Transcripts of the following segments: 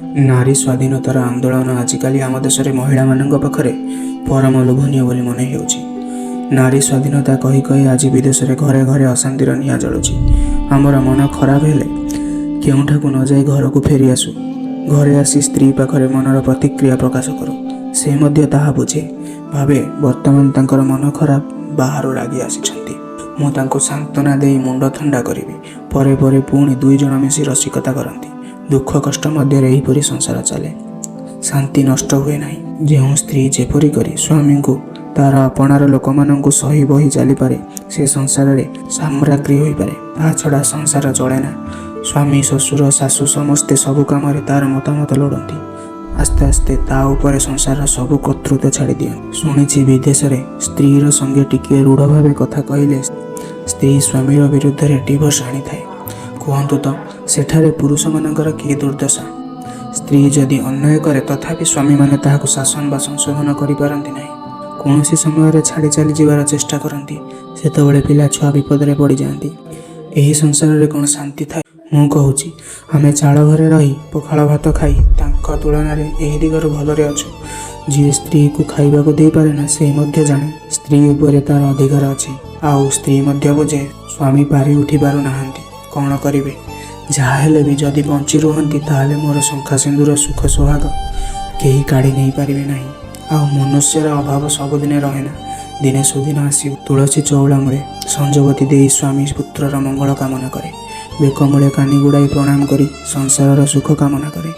ନାରୀ ସ୍ୱାଧୀନତାର ଆନ୍ଦୋଳନ ଆଜିକାଲି ଆମ ଦେଶରେ ମହିଳାମାନଙ୍କ ପାଖରେ ପରମ ଲୋଭନୀୟ ବୋଲି ମନେ ହେଉଛି। ନାରୀ ସ୍ୱାଧୀନତା କହି କହି ଆଜି ବିଦେଶରେ ଘରେ ଘରେ ଅଶାନ୍ତିର ନିଆଁ ଜଳୁଛି। ଆମର ମନ ଖରାପ ହେଲେ କେଉଁଠାକୁ ନ ଯାଇ ଘରକୁ ଫେରିଆସୁ। ଘରେ ଆସି ସ୍ତ୍ରୀ ପାଖରେ ମନର ପ୍ରତିକ୍ରିୟା ପ୍ରକାଶ କରୁ। ସେ ମଧ୍ୟ ତାହା ବୁଝେ। ଭାବେ, ବର୍ତ୍ତମାନ ତାଙ୍କର ମନ ଖରାପ, ବାହାରୁ ରାଗି ଆସିଛନ୍ତି। ମୁଁ ତାଙ୍କୁ ସାନ୍ତ୍ୱନା ଦେଇ ମୁଣ୍ଡ ଥଣ୍ଡା କରିବି। ପରେ ପରେ ପୁଣି ଦୁଇଜଣ ମିଶି ରସିକତା କରନ୍ତି। ଦୁଃଖ କଷ୍ଟ ମଧ୍ୟରେ ଏହିପରି ସଂସାର ଚାଲେ। ଶାନ୍ତି ନଷ୍ଟ ହୁଏ ନାହିଁ। ଯେଉଁ ସ୍ତ୍ରୀ ଯେପରି କରି ସ୍ୱାମୀଙ୍କୁ, ତାର ଆପଣାର ଲୋକମାନଙ୍କୁ ସହି ବହି ଚାଲିପାରେ, ସେ ସଂସାରରେ ସାମ୍ରାଜ୍ଞୀ ହୋଇପାରେ। ତା ଛଡ଼ା ସଂସାର ଚଳେନା। ସ୍ୱାମୀ, ଶ୍ୱଶୁର, ଶାଶୁ ସମସ୍ତେ ସବୁ କାମରେ ତାର ମତାମତ ଲୋଡ଼ନ୍ତି। ଆସ୍ତେ ଆସ୍ତେ ତା ଉପରେ ସଂସାରର ସବୁ କର୍ତ୍ତୃତ୍ୱ ଛାଡ଼ି ଦିଅନ୍ତି। ଶୁଣିଛି, ବିଦେଶରେ ସ୍ତ୍ରୀର ସଙ୍ଗେ ଟିକିଏ ରୂଢ଼ ଭାବେ କଥା କହିଲେ ସ୍ତ୍ରୀ ସ୍ୱାମୀର ବିରୁଦ୍ଧରେ ଡିଭୋର୍ସ ଆଣିଥାଏ। କୁହନ୍ତୁ ତ, ସେଠାରେ ପୁରୁଷମାନଙ୍କର କି ଦୁର୍ଦ୍ଦଶା! ସ୍ତ୍ରୀ ଯଦି ଅନ୍ୟାୟ କରେ, ତଥାପି ସ୍ୱାମୀମାନେ ତାହାକୁ ଶାସନ ବା ସଂଶୋଧନ କରିପାରନ୍ତି ନାହିଁ। କୌଣସି ସମୟରେ ଛାଡ଼ି ଚାଲିଯିବାର ଚେଷ୍ଟା କରନ୍ତି। ସେତେବେଳେ ପିଲାଛୁଆ ବିପଦରେ ପଡ଼ିଯାଆନ୍ତି। ଏହି ସଂସାରରେ କ'ଣ ଶାନ୍ତି ଥାଏ? ମୁଁ କହୁଛି, ଆମେ ଚାଳ ଘରେ ରହି ପଖାଳ ଭାତ ଖାଇ ତାଙ୍କ ତୁଳନାରେ ଏହି ଦିଗରୁ ଭଲରେ ଅଛୁ। ଯିଏ ସ୍ତ୍ରୀକୁ ଖାଇବାକୁ ଦେଇପାରେନା, ସେ ମଧ୍ୟ ଜାଣେ ସ୍ତ୍ରୀ ଉପରେ ତାର ଅଧିକାର ଅଛି। ଆଉ ସ୍ତ୍ରୀ ମଧ୍ୟ ବୁଝେ, ସ୍ୱାମୀ ପାରି ଉଠି ପାରୁନାହାନ୍ତି, କ'ଣ କରିବେ? ଯାହା ହେଲେ ବି ଯଦି ବଞ୍ଚି ରୁହନ୍ତି, ତାହେଲେ ମୋର ଶଙ୍ଖା ସିନ୍ଦୁର, ସୁଖ ସୋହାଗ କେହି କାଢ଼ି ନେଇପାରିବେ ନାହିଁ। ଆଉ ମନୁଷ୍ୟର ଅଭାବ ସବୁଦିନେ ରହେନା। ଦିନେ ସୁଦିନ ଆସିବ। ତୁଳସୀ ଚଉରା ମୂଳେ ସଞ୍ଜବତୀ ଦେଇ ସ୍ୱାମୀ ପୁତ୍ରର ମଙ୍ଗଳ କାମନା କରେ। ବେକମୂଳେ କାନି ଗୁଡ଼ାଇ ପ୍ରଣାମ କରି ସଂସାରର ସୁଖ କାମନା କରେ।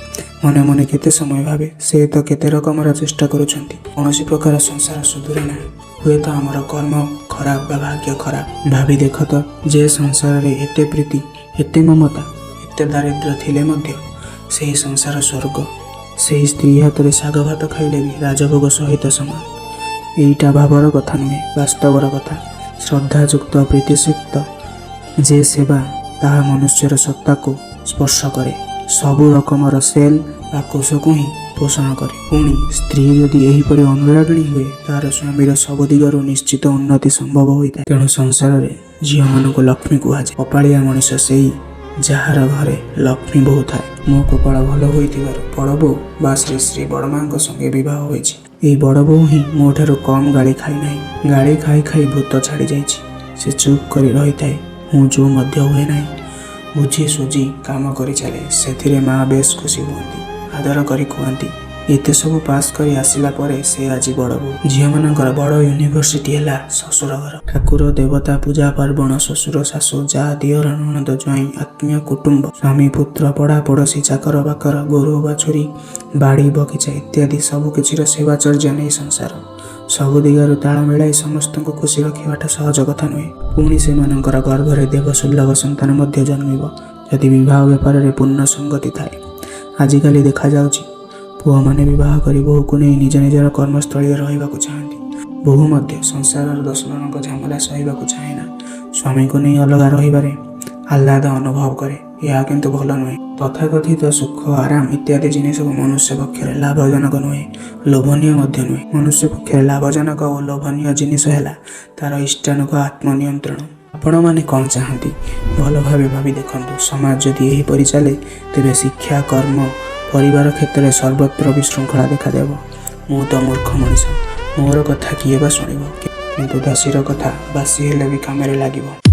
ମନେ ମନେ କେତେ ସମୟ ଭାବେ, ସେ ତ କେତେ ରକମର ଚେଷ୍ଟା କରୁଛନ୍ତି, କୌଣସି ପ୍ରକାର ସଂସାର ସୁଧୁରେ ନାହିଁ। ହୁଏତ ଆମର କର୍ମ ଖରାପ ବା ଭାଗ୍ୟ ଖରାପ। ଭାବି ଦେଖ ତ, ଯେ ସଂସାରରେ ଏତେ ପ୍ରୀତି, ଏତେ ମମତା, ଏତେ ଦାରିଦ୍ର୍ୟ ଥିଲେ ମଧ୍ୟ ସେହି ସଂସାର ସ୍ୱର୍ଗ। ସେହି ସ୍ତ୍ରୀ ହାତରେ ଶାଗ ଭାତ ଖାଇଲେ ବି ରାଜଭୋଗ ସହିତ ସମାନ। ଏଇଟା ଭାବର କଥା ନୁହେଁ, ବାସ୍ତବର କଥା। ଶ୍ରଦ୍ଧାଯୁକ୍ତ, ପ୍ରୀତିସିକ୍ତ ଯେ ସେବା, ତାହା ମନୁଷ୍ୟର ସତ୍ତାକୁ ସ୍ପର୍ଶ କରେ। ସବୁ ରକମର ସେଲ୍ ବା କୋଷକୁ ହିଁ ପୋଷଣ କରେ। ପୁଣି ସ୍ତ୍ରୀ ଯଦି ଏହିପରି ଅନୁରାଗିଣୀ ହୁଏ, ତାର ସ୍ୱାମୀର ସବୁ ଦିଗରୁ ନିଶ୍ଚିତ ଉନ୍ନତି ସମ୍ଭବ ହୋଇଥାଏ। ତେଣୁ ସଂସାରରେ ଝିଅମାନଙ୍କୁ ଲକ୍ଷ୍ମୀ କୁହାଯାଏ। କପାଳିଆ ମଣିଷ ସେଇ, ଯାହାର ଘରେ ଲକ୍ଷ୍ମୀ ବୋହୂ ଥାଏ। ମୋ କପାଳ ଭଲ ହୋଇଥିବାରୁ ବଡ଼ ବୋଉ ବା ଶ୍ରୀ ଶ୍ରୀ ବଡ଼ମାଙ୍କ ସଙ୍ଗେ ବିବାହ ହୋଇଛି। ଏଇ ବଡ଼ ବୋଉ ହିଁ ମୋ ଠାରୁ କମ୍ ଗାଳି ଖାଇ ନାହିଁ। ଗାଳି ଖାଇ ଖାଇ ଭୂତ ଛାଡ଼ି ଯାଇଛି। ସେ ଚୁପ୍ କରି ରହିଥାଏ। ହୁଁ ଚୁଁ ମଧ୍ୟ ହୁଏ ନାହିଁ। ବୁଝି ସୁଝି କାମ କରି ଚାଲେ। ସେଥିରେ ମା ବେଶ ଖୁସି ହୁଅନ୍ତି। ଆଦର କରି କୁହନ୍ତି, ଏତେ ସବୁ ପାସ୍ କରି ଆସିଲା ପରେ ସେ ଆଜି ବଡ଼ ବୋହୂ। ଝିଅମାନଙ୍କର ବଡ଼ ୟୁନିଭର୍ସିଟି ହେଲା ଶ୍ୱଶୁର ଘର। ଠାକୁର, ଦେବତା, ପୂଜା ପାର୍ବଣ, ଶ୍ୱଶୁର, ଶାଶୁ, ଯା, ଦିଅର, ନଣନ୍ଦ, ଜ୍ୱାଇଁ, ଆତ୍ମୀୟ କୁଟୁମ୍ବ, ସ୍ୱାମୀ, ପୁତ୍ର, ପଡ଼ା ପଡ଼ୋଶୀ, ଚାକର ବାକର, ଗୋରୁ ବାଛୁରୀ, ବାଡ଼ି ବଗିଚା ଇତ୍ୟାଦି ସବୁ କିଛିର ସେବାଚର୍ଯ୍ୟା ନେଇ ସଂସାର। ସବୁ ଦିଗରୁ ତାଳ ମିଳାଇ ସମସ୍ତଙ୍କୁ ଖୁସି ରଖିବାଟା ସହଜ କଥା ନୁହେଁ। ପୁଣି ସେମାନଙ୍କର ଗର୍ଭରେ ଦେବସୁଲଭ ସନ୍ତାନ ମଧ୍ୟ ଜନ୍ମିବ, ଯଦି ବିବାହ ବ୍ୟାପାରରେ ପୂର୍ଣ୍ଣ ସଙ୍ଗତି ଥାଏ। ଆଜିକାଲି ଦେଖାଯାଉଛି, ପୁଅମାନେ ବିବାହ କରି ବୋହୂକୁ ନେଇ ନିଜ ନିଜର କର୍ମସ୍ଥଳୀରେ ରହିବାକୁ ଚାହାନ୍ତି। ବୋହୂ ମଧ୍ୟ ସଂସାରର 10 ଜଣଙ୍କ ଝାମେଲା ସହିବାକୁ ଚାହେଁ ନା। ସ୍ୱାମୀକୁ ନେଇ ଅଲଗା ରହିବାରେ ଆହ୍ଲାଦ ଅନୁଭବ କରେ। ଏହା କିନ୍ତୁ ଭଲ ନୁହେଁ। ତଥାକଥିତ ସୁଖ, ଆରାମ ଇତ୍ୟାଦି ଜିନିଷକୁ ମନୁଷ୍ୟ ପକ୍ଷରେ ଲାଭଜନକ ନୁହେଁ, ଲୋଭନୀୟ ମଧ୍ୟ ନୁହେଁ। ମନୁଷ୍ୟ ପକ୍ଷରେ ଲାଭଜନକ ଓ ଲୋଭନୀୟ ଜିନିଷ ହେଲା ତାର ଇଷ୍ଟାନୁଗ ଆତ୍ମନିୟନ୍ତ୍ରଣ। ଆପଣମାନେ କ'ଣ ଚାହାନ୍ତି, ଭଲ ଭାବେ ଭାବି ଦେଖନ୍ତୁ। ସମାଜ ଯଦି ଏହିପରି ଚାଲେ, ତେବେ ଶିକ୍ଷା, କର୍ମ, ପରିବାର କ୍ଷେତ୍ରରେ ସର୍ବତ୍ର ବିଶୃଙ୍ଖଳା ଦେଖାଦେବ। ମୁଁ ତ ମୂର୍ଖ ମଣିଷ, ମୋର କଥା କିଏ ବା ଶୁଣିବ? କିନ୍ତୁ ଦାସୀର କଥା ବାସି ହେଲେ ବି କାମରେ ଲାଗିବ।